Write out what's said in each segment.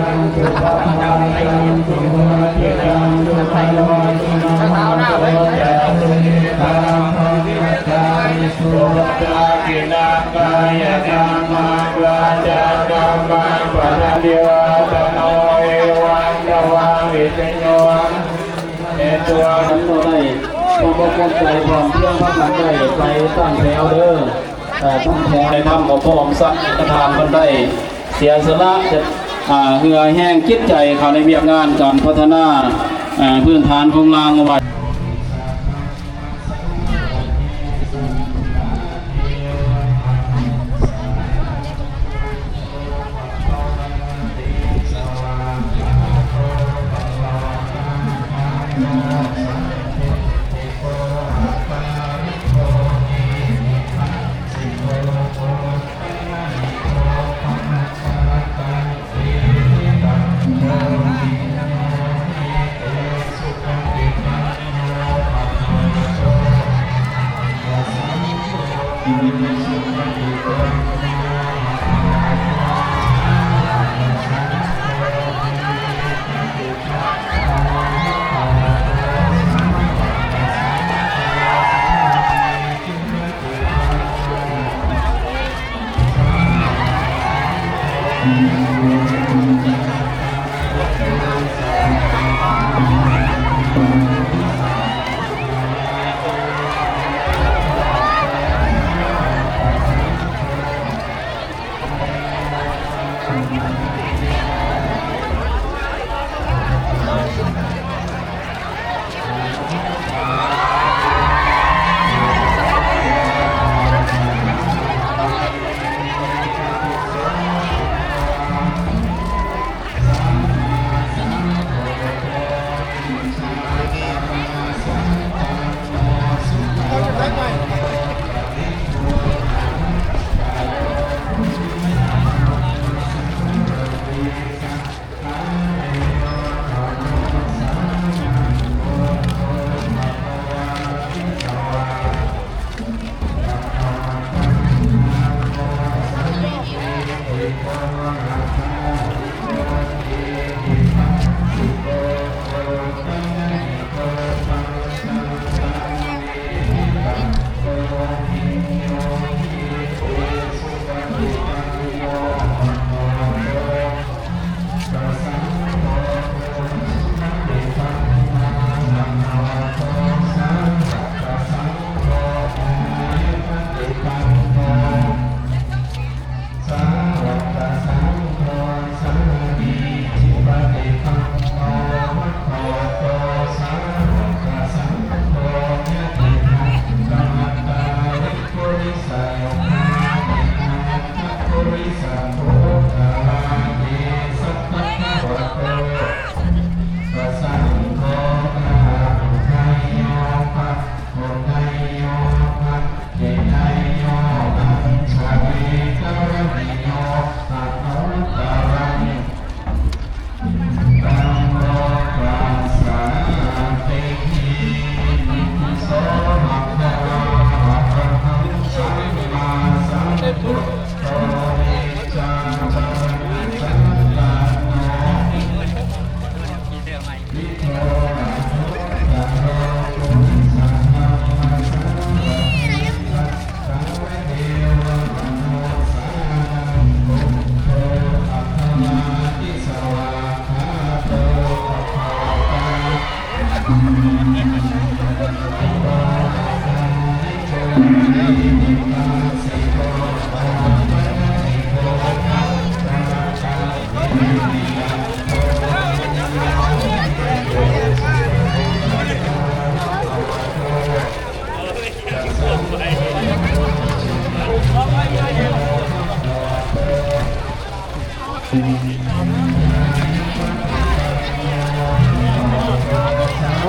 ນຕຸ ພະວາຈັນຕຸ ໂມທິຕັງ ສຸພະໂນ ສຸນະໂມໂຕ ຈາຕຸເມທາ ພະວະກາລິສຸ ດາກິນາກາຍະກຳມັງ ວາຈາກຳມັງ ປະທານ ເດວະຕະໂນ ເອວັງ ຕະວັງ ວິຊໂຍ ເອຕົວ ບໍ່ໄດ້ ບໍ່ ບໍ່ກົດໃຈ ພ້ອມພຽງ ພາກັນໄດ້ໄປຕັ້ງແຖວເດີ ເອີ ຕັ້ງແຖວ ໃນທຳຂອງພະອົງສັກ ພະທານເພິ່ນໄດ້ເສຍສະຫຼະ ຈະ ອ່າ ເຫື່ອແຮງຈິດໃຈເຂົ້າໃນວຽກງານການພັດທະນາ ອ່າ ພື້ນຖານໂຄງລ່າງເອົາໄວ້.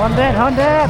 ຮ້ອນແດດ ຮ້ອນແດດ.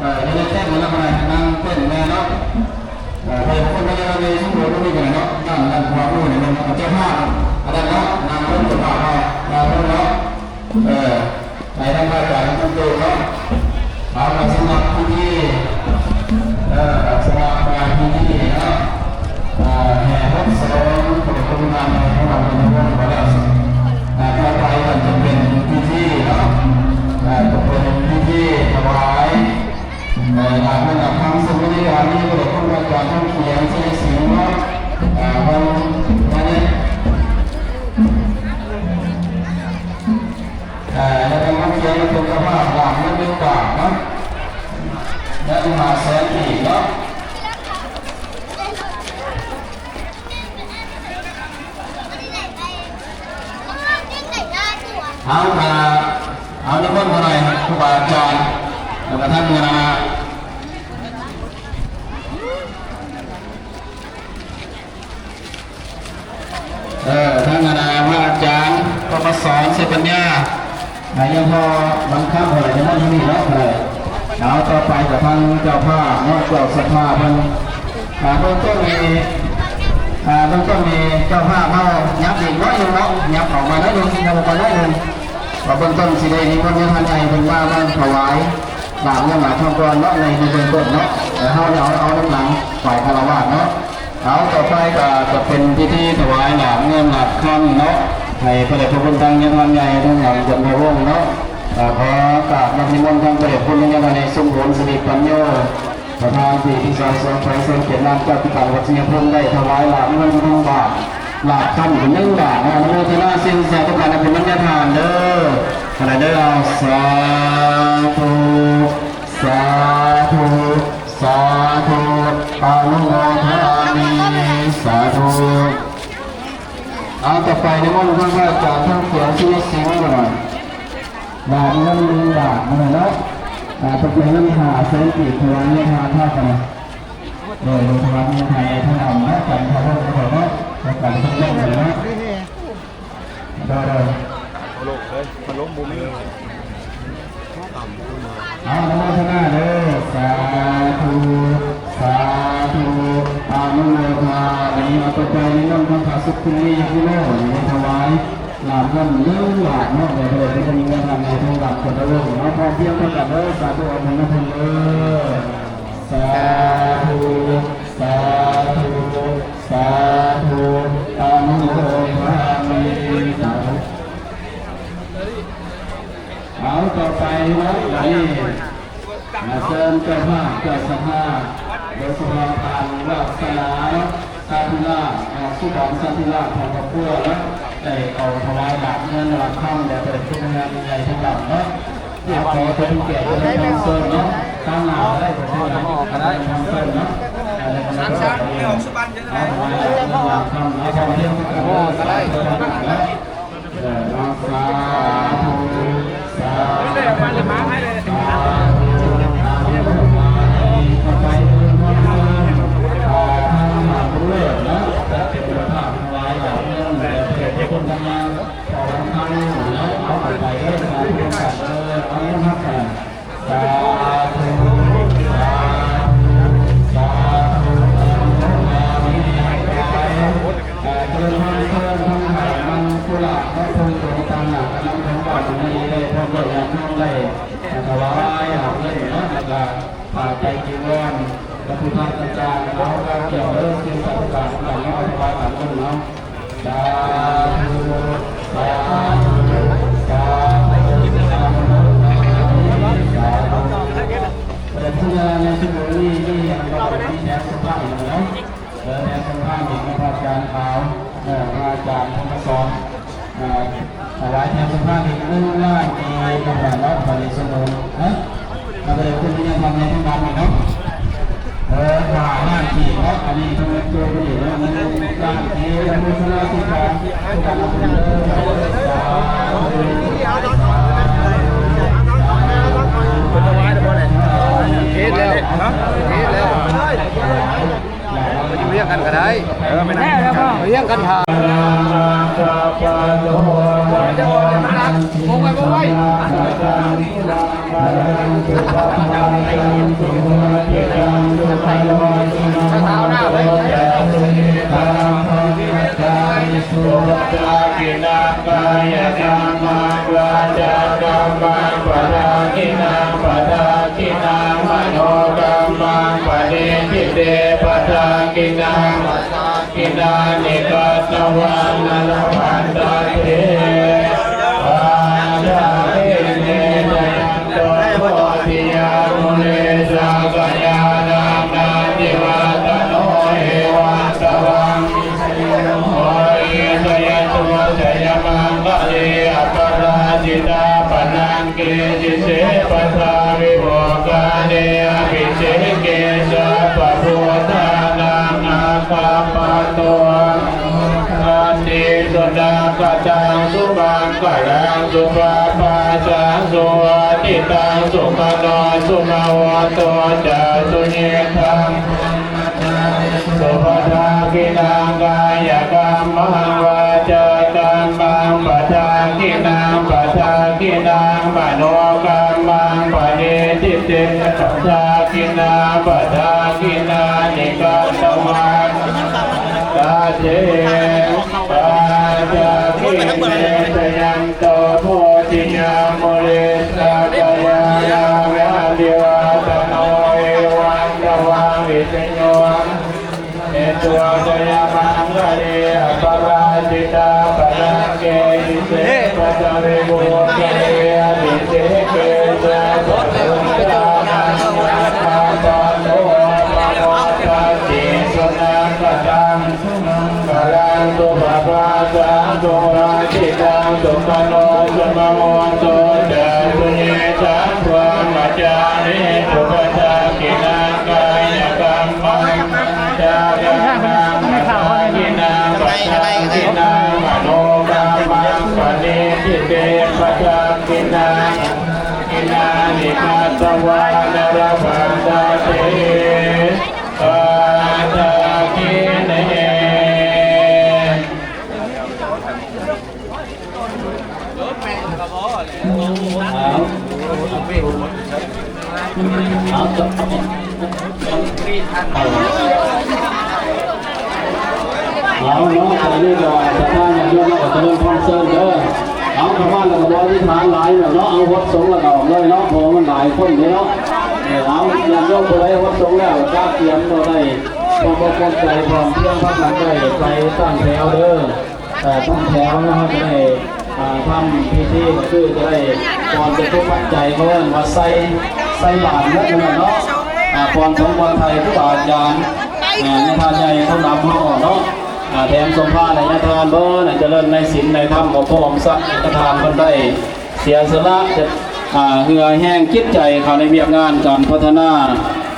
ເອີ ຈະໄດ້ເຕັ້ນແລ້ວ ນັ່ງເຕັ້ນແນ່ເນາະ. ເອີ ໃຜຄົນມາເລາະເລະຊຸມໂຮດນີ້ກໍໄດ້ເນາະ ນັ້ນ ນັ້ນ ຂວາມືນີ້ແມ່ນເຈົ້າພາບ ອັນນັ້ນເນາະ ນາງລົງເຈົ້າພາບເນາະ ນາງລົງເນາະ. ເອີ ໃຫ້ທາງພະອາຈານເພິ່ນເຕີມເນາະ. ເອົາ ສຳລັບພິທີ ເອີ ສຳລັບພິທີເນາະ ເອີ ແຫ່ຫົກສອງ ຂອງຄົນງານຂອງເຮົາເປັນວງມາແລ້ວ ເອີ ຕໍ່ໄປກໍຈະເປັນພິທີເນາະ ເອີ ຈະເປັນພິທີຖວາຍ ເອີ ຫຼາກເງິນຫຼາກຄຳ ເຊິ່ງໃນວາລະນີ້ ກະທັງຄະນະ ເອີ ທັງຄະນະພະອາຈານ ກໍມາສອນໃສ່ປັນຍາ ໃຫ້ຍັງພໍບາງຄຳ ເອີ ຍັງບໍ່ທັນມີເນາະ ເອີ ເອົາ ຕໍ່ໄປກະທາງເຈົ້າພາບເນາະ ເຈົ້າສັດທາເພິ່ນ ອ່າ ເບື້ອງຕົ້ນນີ້ ອ່າ ເບື້ອງຕົ້ນນີ້ເຈົ້າພາບເຮົາຫຍັບອີກໜ້ອຍໜຶ່ງເນາະ ຫຍັບອອກມາໜ້ອຍໜຶ່ງ ຫຍັບອອກມາໜ້ອຍໜຶ່ງ ວ່າເບື້ອງຕົ້ນຊິໄດ້ນິມົນຍາທ່ານໃຫຍ່ເພິ່ນມາ ມາຖວາຍຫຼາບເງິນຫຼາບຄຳກ່ອນເນາະ ໃນ ໃນເບື້ອງຕົ້ນເນາະ ແຕ່ເຮົາເນາະ ເອົານຳຫຼັງຝ່າຍຄາລະວາດເນາະ. ເອົາ ຕໍ່ໄປກໍຈະເປັນພິທີຖວາຍຫຼາບເງິນຫຼາບຄຳເນາະ ໃຫ້ພະເດດພະຄຸນທາງຍາທ່ານໃຫຍ່ທາງຫຼັງຈັນທະວົງເນາະ ກໍຂໍກາບນຳນິມົນທາງພະເດດພະຄຸນຍາທ່ານໃຫຍ່ ສົມບູນສິລິປັນໂຍ ປະທານທີ່ປຶກສາສະຫວັນແຂວງສະຫວັນນະເຂດ ນາມເຈົ້າທິການວັດໄຊຍະພູມ ໄດ້ຖວາຍຫຼາບເງິນໜຶ່ງບາດ ຫຼາບຄຳໜຶ່ງບາດເນາະ ອະນຸໂມທະນາສິ່ງສາທຸການໃຫ້ເປັນນຳຍາທ່ານເດີ ເອົາເດີ ເອົາ ສາທຸ ສາທຸ ສາທຸ ອະນຸໂມທາມິ ສາທຸ. ເອົາ ຕໍ່ໄປນິມົນທ່ານພະອາຈານທອງຂຽວ ສຸວັດສິງ ໜ້ອຍ ບາດໜຶ່ງ ໜຶ່ງບາດເນາະ ອ່າ ຕົກແຕ່ງນຳຫ້າແສນກີບ ຖວາຍໃຫ້ທານພາກັນ ໂດຍ ຖວາຍໃຫ້ທານໃນທາງດຳເນາະ ກັນພະວົງເນາະ ແລ້ວກັນເພິ່ນເນາະ ໂດຍ ໂດຍ ອະນຸໂມທະນາເດີ ສາທຸ ສາທຸ ອະນຸໂມທາມິ ຕໍ່ໄປນິມົນທາງພະສຸກຄຸນລີ ຍາຄຸໂລ ໃຫ້ຖວາຍຫຼາບເງິນໜຶ່ງບາດເນາະ ແດ່ພະເດດພະຄຸນຍາທ່ານໃຫຍ່ທາງຫຼັງຈັນທະວົງເນາະ ພ້ອມພຽງເທົ່າກັນເດີ ສາທຸ ອະນຸໂມທະນາເດີ ສາທຸ ສາທຸ ສາທຸ ອະນຸໂມທາມິ ສາທຸ. ເອົາ ຕໍ່ໄປເນາະ ບັດນີ້ ມາເຊີນເຈົ້າພາບເຈົ້າສັດທາ ໂດຍສະເພາະທ່ານວາດສະໜາ ສັນຕິລາດ ອ່າ ສຸດອນ ສັນຕິລາດ ຂອງຄອບຄົວເນາະ ໄດ້ເຂົ້າຖວາຍຫຼາບເງິນຫຼາບຄຳ ແດ່ພະເດດພະຄຸນຍາທ່ານໃຫຍ່ທາງຫຼັງເນາະ ເອົາ ຂໍເປັນແຂກເຊີນເນາະ ທາງໜ້າກໍໄດ້ ທາງຫຼັງກໍໄດ້ ເຊີນເນາະ ອ່າ ແລ້ວກໍມາເຊີນ ເອົາ ຖວາຍຫຼາບເງິນຫຼາບຄຳ ເອົາ ພ້ອມພຽງກັນເດີ ສາທຸ ສາທຸ ສາທຸ ທາງພາກເລີດເນາະ ຈະເປັນເຈົ້າພາບຖວາຍຫຼາບເງິນ ແດ່ພະເດດພະຄຸນທາງຍານ ເອົາໄປເດີ ສາທຸ ເອົາເງິນຮັບກັນ ສາທຸ ສາທຸ ສາທຸ ອະນຸໂມທາມິ ຕໍ່ໄປ ເອີ ເຊີນທາງເຊີນທາງໃຫ້ມັງຄຸລາ ແລະ ເພິ່ນຕົງຕ່າງໜ້າກັນນຳຂອງບາດນີ້ໄດ້ ພ້ອມດ້ວຍຍາດໂຍມໄດ້ ຖວາຍເອົາເງິນເນາະ ແລ້ວກໍຜ້າໄຕຈີວອນ ແລະ ພຸດທະປະຈານເນາະ ການກ່ຽວເລີຍ ສິ່ງສາທຸການທັງຫຼາຍເນາະ ຖວາຍເອົາເງິນເນາະ. ສາທຸ ສາທຸ ສາທຸ ສາທຸ ເອີ ຜູ້ຍາໃນຊຸມນີ້ມີອັນວ່າມີແຖມສະພາຍເນາະ ເອີ ແຖມສະພາຍນີ້ພະອາຈານຂາວ ເອີ ພະອາຈານທຳມະສອນ ເອີ ຖວາຍແຖມສະພາຍນີ້ໜຶ່ງລ້ານກີບເນາະ ບາດນີ້ສົມບູນ ຮະ ເອົາໄປເລີຍ ເພິ່ນຍັງທຳໃນທາງດ້ານນີ້ເນາະ ເອີ ຫ້າລ້ານກີບເນາະ ອັນນີ້ເພິ່ນໂກງນີ້ເນາະ ໜຶ່ງລ້ານກີບ ອະນຸໂມທະນາສິດສາທຸການນຳເດີ ສາທຸ ສາທຸ ສາທຸ ເຮັດແລ້ວ ເຮັດແລ້ວ ຢູ່ຮຽງກັນກໍໄດ້ ເອີ ໄປຮຽງກັນຖ້າ ນາກະຕັງ ສຸມັງຄະລັງ ສຸພະພາຕັງ ສຸຫວັດທິຕັງ ສຸຂະໂນ ສຸມະໂຫຕຸ ຈະສຸນິທັງ ສຸປະທັກຂິນັງ ກາຍະກັມມັງ ວາຈາກັມມັງ ປະທັກຂິນັງ ປະທັກຂິນັງ ມະໂນກັມມັງ ປະນິທິເຕ ປະທັກຂິນັງ ປະທັກຂິນານິ ກັດຕະວາ ຕາເທ ປັນຈະກິເມ ຈະຍັນໂຕ ໂພທິຍາ ມຸນີ ສັກກາຍານາມະ ອາພິວາທະນາ ເອວັງ ຕະວັງ ວິຊໂຍ ເມ ຕົວະ ຈະຍະມັງຄະເລ ອະປະລາຈິຕາ ປະລະເກ ຕິເສ ປະທະວິວຸດທະເລ ອະພິເສເກ ສະ ພະ ໂຕ ຍາ ມະ ຍາ ມະ ໂຕ ປະ ໂມ ທັນຕິ ສຸນາກະຕັງ ກາລັງ ສຸພະພາສັງ ສຸວັດທິຕັງ ສຸຂະໂນ ສຸມະໂຫຕຸ ຈະສຸນິທັງ ພຣະມະຈາຣີ ສຸປະທັກຂິນັງ ກາຍະກັມມັງ ວາຈາກັມມັງ ປະທັກຂິນັງ ປະທັກຂິນັງ ມະໂນກັມມັງ ປະນິທິເຕ ປະທັກຂິນັງ ຂິນານິ ຄັດຕະວາ ນະລະພັນຕາເຕ ປັດຖະກິເນ ເອົາ ເອົາ ເອົາເນາະ ຕອນນີ້ກໍສະພາຍາດໂຍມກໍຈະເລີ່ມຄອນເສີດເດີ. ເອົາ ເຂົ້າມາແລ້ວກໍບໍ່ອະທິຖານຫຼາຍແລ້ວເນາະ ເອົາຫົດສົງແລ້ວກໍອອກເລີຍເນາະ ເພາະວ່າມັນຫຼາຍຄົນເດ້ເນາະ. ເອີ ເອົາ ຍາດໂຍມຜູ້ໃດຫົດສົງແລ້ວກະກຽມບໍ່ໄດ້ ຄວາມອົກຄວາມໃຈ ພ້ອມພຽງພາກັນໄດ້ໄປຕັ້ງແຖວເດີ. ເອີ ຕັ້ງແຖວເນາະ ເຮົາຈະໄດ້ ອ່າ ທຳພິທີກໍຄືຈະໄດ້ກ່ອນຈະຕຸປັດໄຈ ເຂົາເອີ້ນວ່າໃສ່ ໃສ່ບາດເນາະ ເນາະ ອ່າ ກ່ອນສົງກ່ອນໄຖ່ຄູບາອາຈານ ອ່າ ຍາທ່ານໃຫຍ່ຜູ້ນຳເຮົາເນາະ ອ່າ ແຖມສົມພານໃຫ້ຍາທ່ານເບິ່ງ ໃຫ້ຈະເລີນໃນສິນໃນທຳ ກໍພ້ອມສັກຍາທ່ານເພິ່ນໄດ້ ເສຍສະຫຼະຈະ ອ່າ ເຫື່ອແຮງຈິດໃຈເຂົ້າໃນວຽກງານການພັດທະນາ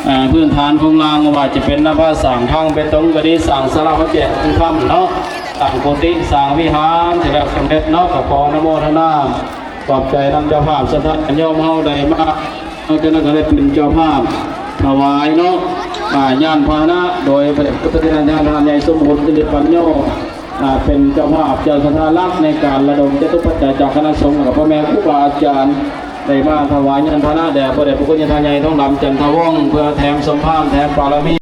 ອ່າ ພື້ນຖານໂຄງລ່າງ ບໍ່ວ່າຈະເປັນນຳພາສ້າງທາງເບຕົງກໍດີ ສ້າງສາລາວັດແຈ້ງຄຳເນາະ ສ້າງກຸຕິ ສ້າງວິຫານ ທີ່ແລ້ວສຳເລັດເນາະ ກໍຂໍອະນຸໂມທະນາ ຂອບໃຈນຳເຈົ້າພາບສັດທາຍາດໂຍມເຮົາໄດ້ມາ ເຮົາຈະນັ້ນກໍໄດ້ເປັນເຈົ້າພາບຖວາຍເນາະ ອ່າ ຍານພາຫະນະ ໂດຍພະເດຊພະຄຸນນາຈານ ທ່ານໃຫຍ່ສົມບູນ ສິລິປັນໂຍ ອ່າ ເປັນເຈົ້າພາບ ເຈົ້າສັດທາຫຼັກໃນການລະດົມຈະຕຸປັດໄຈຈາກຄະນະສົງ ແລະ ກະພໍ່ແມ່ຄູບາອາຈານ ໄດ້ມາຖວາຍຍານພາຫະນະແດ່ພະເດຊພະຄຸນຍາທ່ານໃຫຍ່ທອງດຳ ຈັນທະວົງ ເພື່ອແຖມສົມພານ ແຖມບາລະມີ